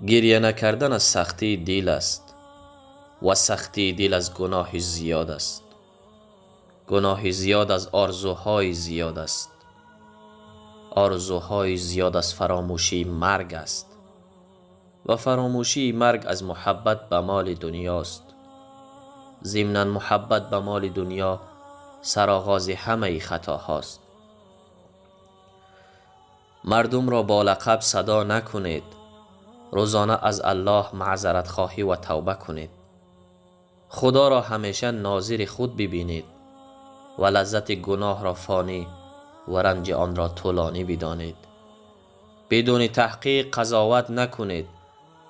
Гиря накардан аз сахтии дил аст ва сахтии дил аз гуноҳи зиёд аст. Гуноҳи зиёд аз орзуҳои зиёд аст. Орзуҳои зиёд аз фаромӯшии марг аст ва фаромӯшии марг аз муҳаббат ба моли дунёст. Зимнан муҳаббат ба моли дунё сароғози ҳамаи хатоҳост. Мардумро бо лақаб садо накунед. Рӯзона аз Аллоҳ маъзаратхоҳӣ ва тавба кунед. Худоро ҳамеша нозири худ бибинед ва лаззати гуноҳро фонӣ ва ранҷи онро тӯлонӣ бидонед. Бидуни таҳқиқ қазоват накунед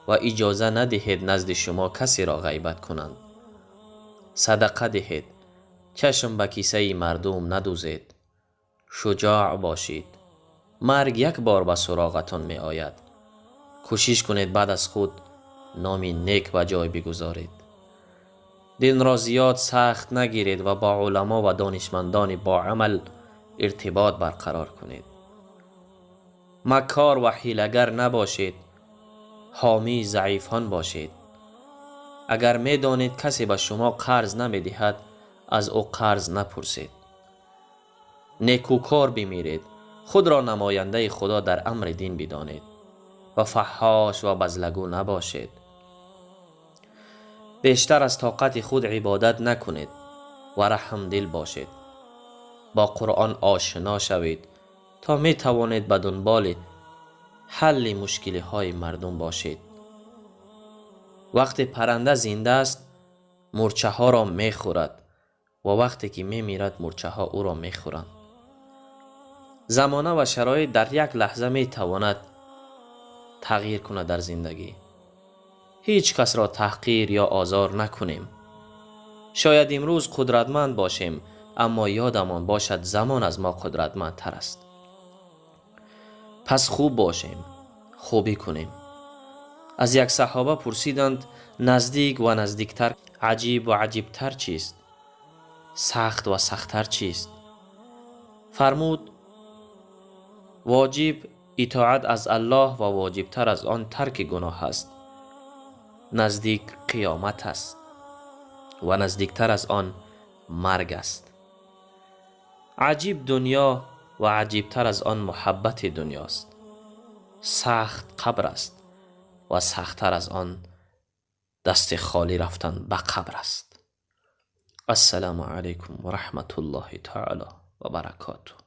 ва иҷоза надиҳед назди шумо касеро ғайбат кунанд. Садақа диҳед, чашм ба кисаи мардум надӯзед. Шуҷоъ бошед. Марг як бор ба суроғатон меояд. Кӯшиш кунед баъд аз худ номи нек ба ҷой бигузоред. Динро зиёд сахт нагиред ва бо уламо ва донишмандони боамал иртибот барқарор кунед. Маккор ва ҳилагар набошед, ҳомии заифон бошед. Агар медонед касе ба шумо қарз намедиҳад, аз ӯ қарз напурсед. Некӯкор бимиред, худро намояндаи Худо дар амри дин бидонед ва фаҳҳош ва базлагӯ набошед. Бештар аз тоқати худ ибодат накунед ва раҳмдил бошед. Бо Қуръон ошино шавед то метавонед ба дунболи ҳалли мушкилиҳои мардум бошед. Вақте парранда зинда аст, мӯрчаҳоро мехӯрад ва вақте ки мемирад, мӯрчаҳо ӯро мехӯранд. Замона ва шароит дар як лаҳза метавонад тағйир кунад дар зиндагӣ. Ҳеҷ касро таҳқир ё озор накунем. Шояд имрӯз қудратманд бошем, аммо ёдамон бошад, замон аз мо қудратмандтар аст. Пас хуб бошем, хубӣ кунем. Аз як саҳоба пурсиданд: наздик ва наздиктар, аҷиб ва аҷибтар чист, сахт ва сахттар чист? Фармуд: воҷиб итоат аз Аллоҳ ва воҷибтар аз он тарки гуноҳ аст. Наздик қиёмат аст ва наздиктар аз он марг аст. Аҷиб дунё ва аҷибтар аз он муҳаббати дунёст. Сахт қабр аст ва сахттар аз он дасти холӣ рафтан ба қабр аст. Ассалому алайкум ва раҳматуллоҳи таъало ва баракотуҳ.